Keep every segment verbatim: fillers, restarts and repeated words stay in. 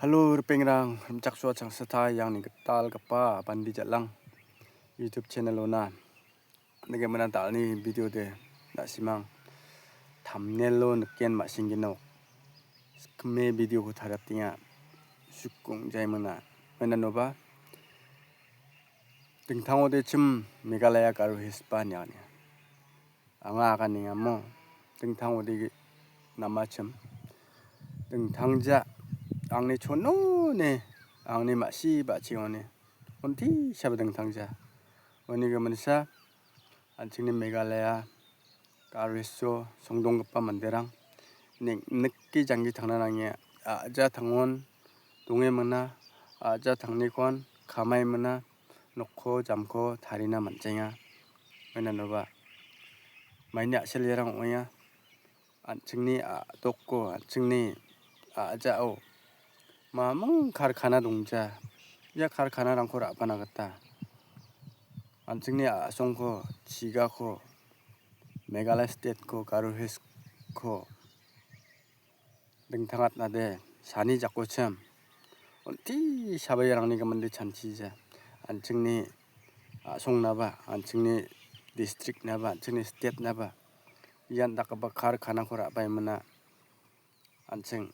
Halo, ripengrang, rimchaksoa changsata iangni gitalgipa bandi jal·ang YouTube channel-ona. Nige mena dal·ni video de na·simang thumbnail-o niken ma·singgenok. Skime video-ko tariatenga. Sukong jaimana. Menanoba dingtangode chim Meghalaya Garo Hills-ba niani. Anga aganengamo dingtangode namachim. Dingtangja angni chonone, angni ma·si ba·cheone. Onti saba dingtangja. Uni giminsa an·chingni Meghalaya Garo Hills-o songdonggipa manderang ning-, nike janggi tangna nange a·ja tangon donge mina, a·ja tangnikon kamai mina, nokko jamko tarina man·jaenga. Menanoba maini a·selrang ong·enga. An·chingni a·doko, an·chingni a·jao mamung karkana dongja. Ia karkanarangko ra·bana gita an·chingni a·songko, chigako, Meghalaya state-ko, Garo Hills-ko dingtangatnade sani jakochim. Onti sabairangni giminde chanchija. An·chingni a·songnaba, an·chingni district-naba, an·chingni state-naba ian dakgipa karkanako ra·baimina. An·ching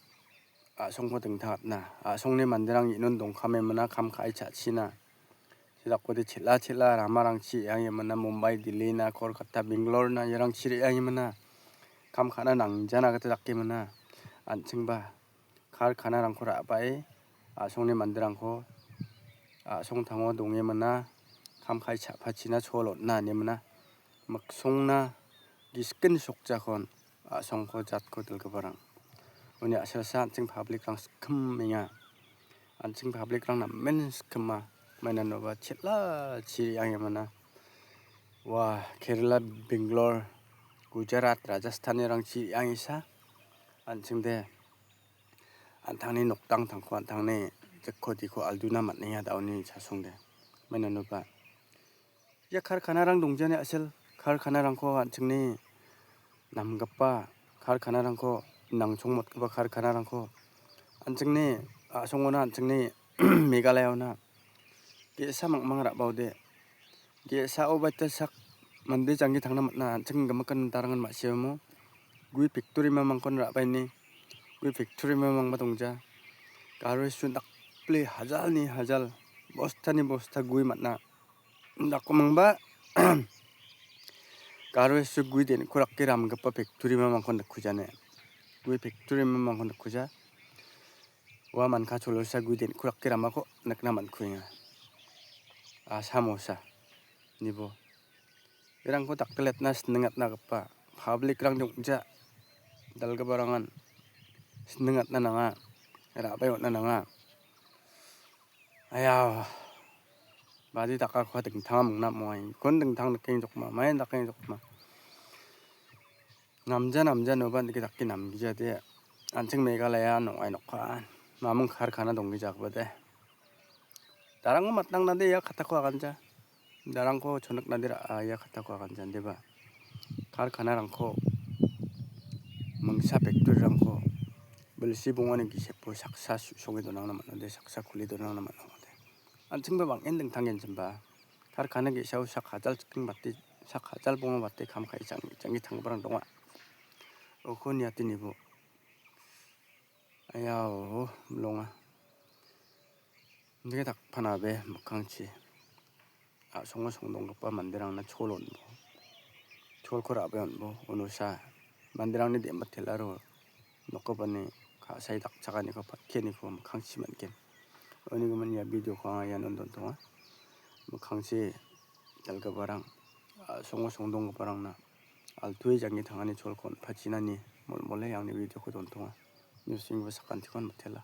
a·songko dingtangatna. A·songni manderang inon dongkamemina kam ka·e cha·china. Sedakode chel·a chel·a ramarangchi re·angemina, Mumbai, Delhi-na, Kolkata, Bangalore-na iarangchi re·angemina. Kam ka·na nangjana gita dakemina. An·chingba karkanarangko ra·bae a·songni manderangko a·songtango dongemina, kam ka·e cha·pachina chol on·na inemina. Miksongna giskin sokjakon a·songko jatko dilgiparang. Uni a·selsa an·ching public-rang skimenga. An·ching public-rang namen skima. Mainanoba chel·a chi re·angemana. Ua Kerala, Bangalore, Gujarat, Rajasthan-nirangchi re·angesa. An·chingde an·tangni noktangtangko, an·tangni jikko diko alduna man·enga da·oni chasongde. Mainanoba ia karkanarang dongjani a·sel karkanarangko an·chingni namgipa karkanarangko, nangchongmotgipa karkanarangko an·chingni a·songona, an·chingni Meghalaya-ona ge·sa mangmang ra·baode, ge·sao baita sak mande janggi tangna man·a, an·ching gimikan darangan ma·siamo gue factory-mamangkon ra·baenni, gue factory-mamangba dongja. Garo Hills-o dakple hajalni hajal, bostani bosta gue man·a. Dakmingba Garo Hills-o gue den·ko rake ramgipa factory-mamangkon dakkujane. Gue factory-mamangkon dakkuja. Ua manka cholosa gue den·ko rake ramako nikna man·kuenga. Asamosa, nibo. Irangko dakkiletna siningatna gipa public-rang dongja. Dalgiparangan siningatna nanga, ra·bae on·na nanga. Aya, badi dakakoba dingtang mingna moai. Kon dingtang dake jokma, main dake jokma. Namja, namja, noba dake dake namgijade. An·ching Meghalaya nong·ai nokka. Mamung karkana donggijagipa de. Darangko matnangnade ia katako aganja. Darangko choniknade ra-, ia katako aganja, deba. Karkanarangko, mingsa factory-rangko bilsi bongani gisepo saksa su-, songe donangna man·ode, saksa kule donangna man·ode. An·chingba bang·en dingtanggenchimba. Karkana ge·sao sak hajal chiking bate, sak hajal bonga bate kam ka·e jang-, janggi tanggiparang donga. Uko niatenibo. Ayao, milonga. Indake dakpanabe mikkangchi a·songo songdonggipa manderangna chol on·bo. Cholko ra·bae on·bo. Unosa manderangni dem·batelaro nokgipani ka·sae dakchakaniko patkeniko mikkangchi man·gen. Uni gimin ia video-ko anga iano dontonga. Mikkangchi dal·giparang, a·songo songdonggiparangna altuwe janggi tangani cholko on·pachinani mol·mole angni video-ko dontonga. News-ni sakantikon mitela.